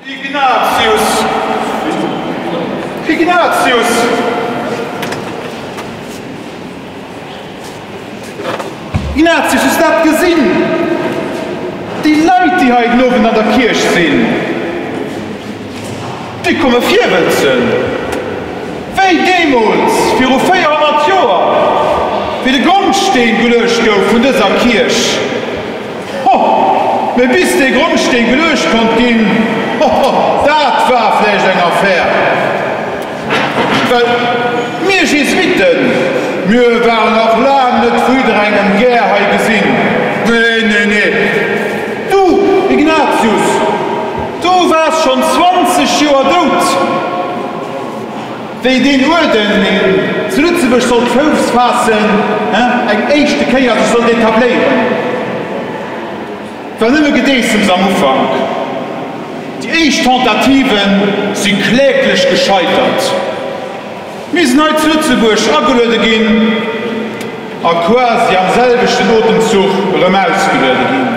Ignatius! Ignatius! Ignatius, hues dat gesinn? Déi Leit, déi hei den Owend an der Kierch sinn, déi komme virwëtzen, wéi deemools viru 400 Joer, wéi de Grondsteen geluecht gouf vun dëser Kierch. Ho! Mee bis dee Grondsteen geluecht konnt ginn, ho ho, dat war vläicht eng Affär. Well mir Jesuiten, mir waren nach laang net vu jidderengem gär hei gesinn. Nee, nee, nee. Du, Ignatius, du waars schonn 20 Joer dout. Wéi deen Uerden, deen zu Lëtzebuerg sollt Fouss faassen, eng éischte Kéier sech sollt etabléieren, war nëmme Gedeessems am Ufank. Déi éischt Tentative si kläglech gescheitert. Mir sinn hei zu Lëtzebuerg ageluede ginn a quasi am selwechten Otemzuch erëm ausgeluede ginn.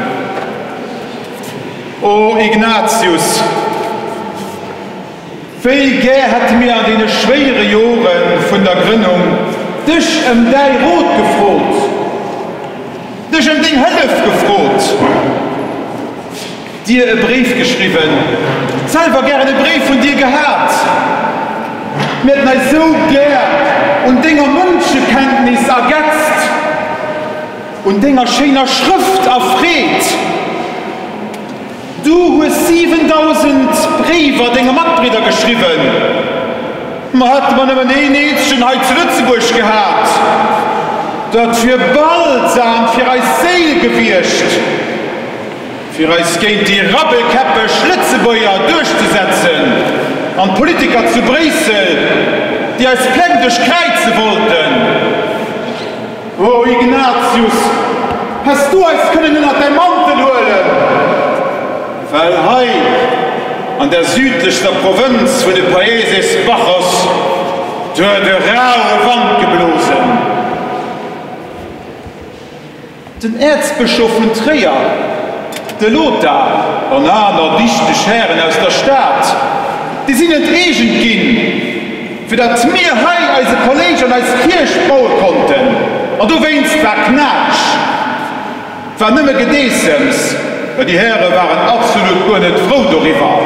O Ignatius! Wéi gär hätte mir an deene schwéiere Jore vun der Grënnung dech ëm däi Rot gefrot, dech ëm deng Hëllef gefrot, dir e Bréif geschriwwen, selwer gären e Bréif vun dir gehat. Mir hätten eis sou gär un denger Mënschekenntnis ergetzt, un denger schéiner Schrëft erfreet. Du hues 7.000 Bréiwer denge Matbridder geschriwwen, ma hätte mer nëmmen een eenzegen hei zu Lëtzebuerg gehat, dat wier Balsam fir eis Séil gewiescht, fir eis géint déi rabbelkäppeg Lëtzebuerger duerchzesetzen an d'Politiker zu Bréissel, déi eis Pläng duerchkräize wollten. O Ignatius, häss du eis kënnen ënnert däi Mantel huelen, well hei an der südlechster Provënz vun de Paeses Bajos, do huet e raue Wand geblosen. Den Äerzbëschof vun Tréier, de Lothar, an aner dichteg Hären aus der Stad, déi sinn enteegent ginn, fir datt mir hei eise Kolléisch an eis Kierch baue konnten. An dowéinst war Knatsch, war nëmme Gedeessems, well déi Häre waren absolut guer net frou doriwwer.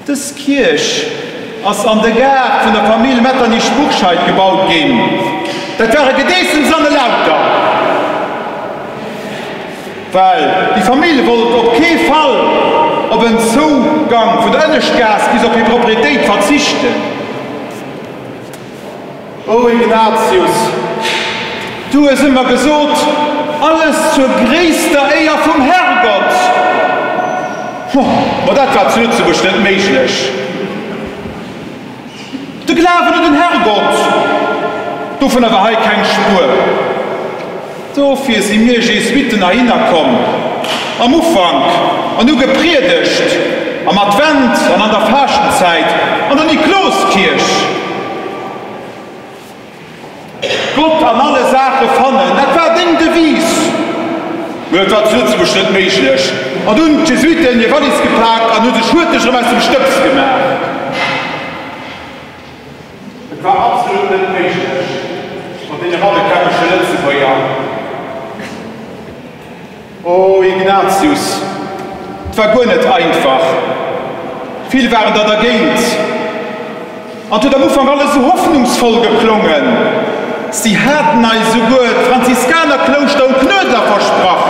Dës Kierch ass an de Gaart vun der Famill Metternich-Bourscheid gebaut ginn. Dat war e Gedeessems an e Lauter, well déi Famill wollt op kee Fall op en Zougang vun der Ënneschtgaass bis op hir Proprietéit verzichten. O Ignatius, du hues ëmmer gesot, alles zur gréisster Éier vum Herrgott. Ho, ma dat war zu Lëtzebuerg net méiglech. De Glawen un den Herrgott, dovunner war hei keng Spuer. Dofir si mir Jesuiten heihinner komm, am Ufank, an hu gepriedegt am Advent an an der Faaschtenzäit an der Nikloskierch. Gott an alle Saache fannen, dat war deng Devise. Mä et war zu Lëtzebuerg net méiglech, an du hunn d'Jesuiten hir Wallis gepak an hu sech huerteg erëm aus dem Stëbs gemaach. Et war absolut net méiglech mat deene rabbelkäppege Lëtzebuerger. O Ignatius, 't war guer net einfach, vill waren der dergéint, an 't huet am Ufank alles esou hoffnungsvoll geklongen. Si haten eis esouguer d'Franziskanerklouschter um Knuedler versprach.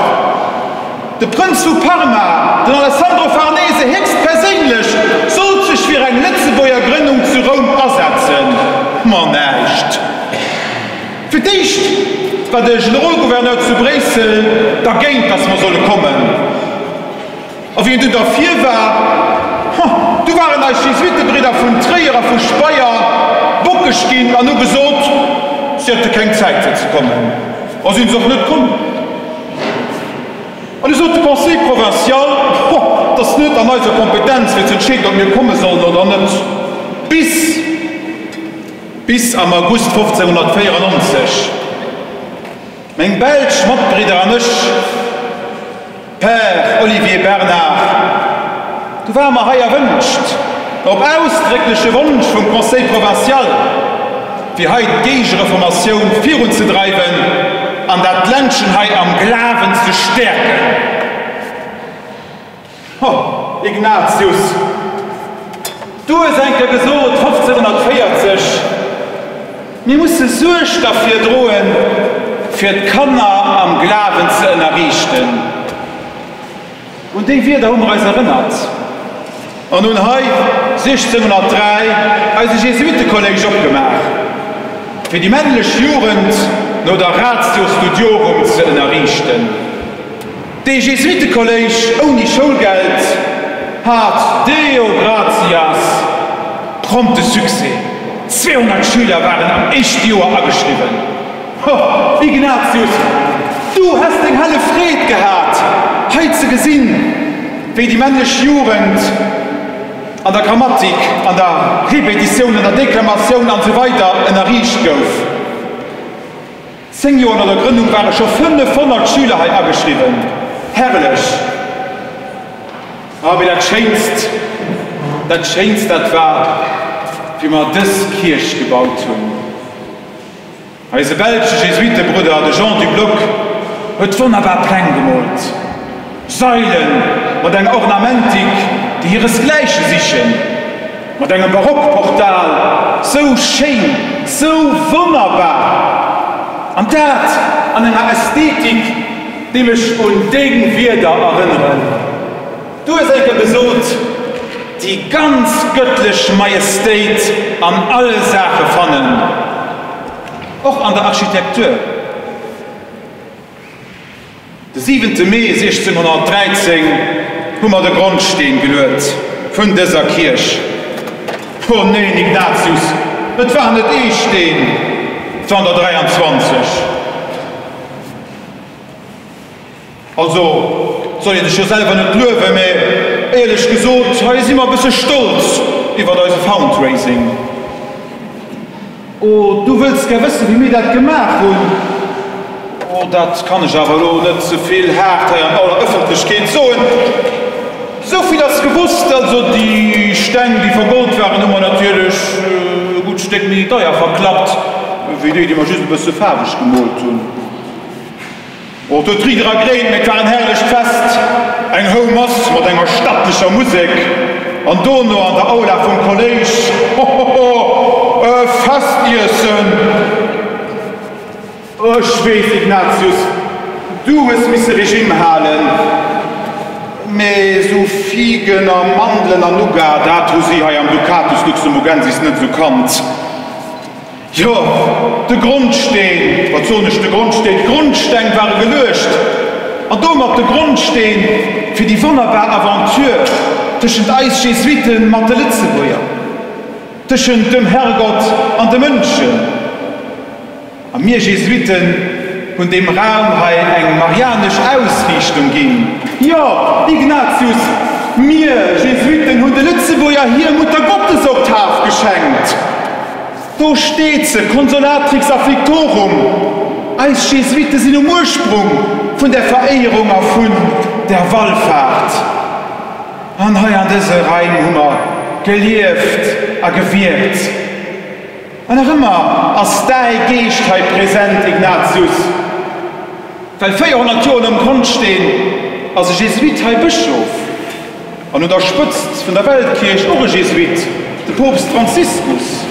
De Prënz vu Parma, den Alessandro Farnese héchstperséinlech, sollt sech fir eng Lëtzebuerger Grënnung zu Roum asetzen. Ma näischt! Fir d'éischt war de Generolgouverneur zu Bréissel dergéint, datt mer solle kommen. A wéi en dunn derfir war, ho, du waren eis Jesuitebridder vun Tréier a vu Speyer bockeg ginn an hu gesot, si hätte keng Zäit fir ze kommen. A sinn se och net komm. An du sot de Conseil provincial, Ho, et ass net an eiser Kompetenz fir ze entscheeden, ob mir komme sollen oder net. Bis, bis am August 1594 meng belsch Matbridder an ech, Père Olivier Bernard. Du ware mer hei erwënscht, op ausdréckleche Wonsch vum Conseil provincial, fir hei d'Géigereformatioun virunzedreiwen an dat Ländchen hei am Glawen ze stäerken. Ho, Ignatius, du hues eng Kéier gesot, 1540, Mir musse Suerg derfir droen, fir d'Kanner am Glawen ze ënnerriichten. Un déi Wierder hu mer eis erënnert an hunn hei 1603 eise Jesuitekolléisch opgemaach, fir déi männlech Jugend no der Ratio Studiorum ze ënnerriichten. Dee Jesuitekolléisch ouni Schoulgeld hat, Deo gratias, prompt de Succès, 200 Schüler waren am éischte Joer ageschriwwen. Ho, Ignatius, du häss deng helle Freed gehat, hei ze gesinn, wéi déi männlech Jugend an der Grammatik, an der Répétitioun, an der Deklamatioun an esou weider ënnerriicht gouf. 10 Joer no der Grënnung ware scho 500 Schüler hei ageschriwwen. Herrlech! Ah, mee dat Schéinst, dat Schéinst, dat war, wéi mer dës Kierch gebaut hunn. Eise belsche Jesuitebrudder, de Jean du Bloc, huet wonnerbar Pläng gemoolt, Sailen mat enger Ornamentik, déi hiresgläiche sichen, mat engem Barockportal, sou schéin, sou wonnerbar, an dat an enger Ästhetik, déi mech un deng Wierder erënneren. Du hues eng Kéier gesot, déi ganz gëttlech Majestéit an alle Saache fannen, och an der Architektur. De siwente Mee 1613 hu mer de Grondsteen geluet vun dëser Kierch. Oh neen, Ignatius, et war net ee Steen, et waren der 23. Also, et soll ee sech jo selwer net luewen, mä éierlech gesot, hei si mer e bësse stolz iwwert eise Fundraising. Oh, du wëlls gär wëssen, wéi mir dat gemaach hunn? Oh, dat kann ech awer elo net ze vill haart hei an aller Ëffentlechkeet soen. Esou vill ass gewosst, also déi Steng, déi vergold waren, hu mer natierlech e gutt Stéck méi deier verklappt, wéi déi, déi mer just e bësse faarweg gemoolt hunn. Oh, et huet riit era gereent, mee et war en herrlecht Fest, eng hou Mass mat enger stattlecher Musek an dono an der Aula vum Kolléisch, hohoho, e Festiessen! Ech weess, Ignatius, du hues misse Regime halen, mee esou Figen a Mandelen a Nougat, dat hu si hei am Ducatus Luxemburgensis net esou kannt. Jo, de Grondsteen, wat soen ech, de Grondsteen, d'Grondsteng ware geluecht an domat de Grondsteen fir déi wonnerbar Aventure tëschent eis Jesuiten mat de Lëtzebuerger, tëschent dem Herrgott an de Mënschen. A mir Jesuiten hunn deem Raum hei eng marianesch Ausriichtung ginn. Jo, Ignatius, mir Jesuiten hunn de Lëtzebuerger hir Muttergottesoktav geschenkt. Do steet se, Consolatrix afflictorum. Eis Jesuite sinn um Ursprung vun der Veréierung a vun der Wallfahrt. An hei an dëse Raim hu mer gelieft a gewierkt. An nach ëmmer ass däi Geescht hei present, Ignatius. Well 400 Joer nom Grondsteen ass e Jesuit hei Bëschof. An un der Spëtzt vun der Weltkierch och e Jesuit, de Poopst Franziskus.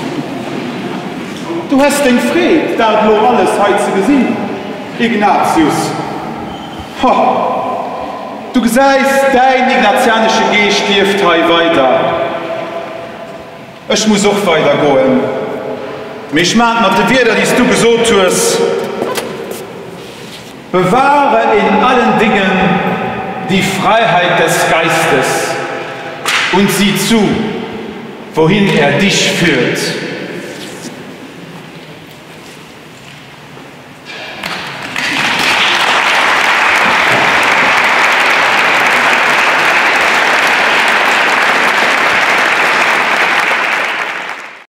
Du häss deng Freed, dat elo alles hei ze gesinn, Ignatius. Ha! Du gesäis, däin ignatianesche Geescht lieft hei weider. Ech muss och weider goen, mee ech maan et mat de Wierder, déi s du gesot hues. Bewahre in allen Dingen die Freiheit des Geistes und sieh zu, wohin er dich führt.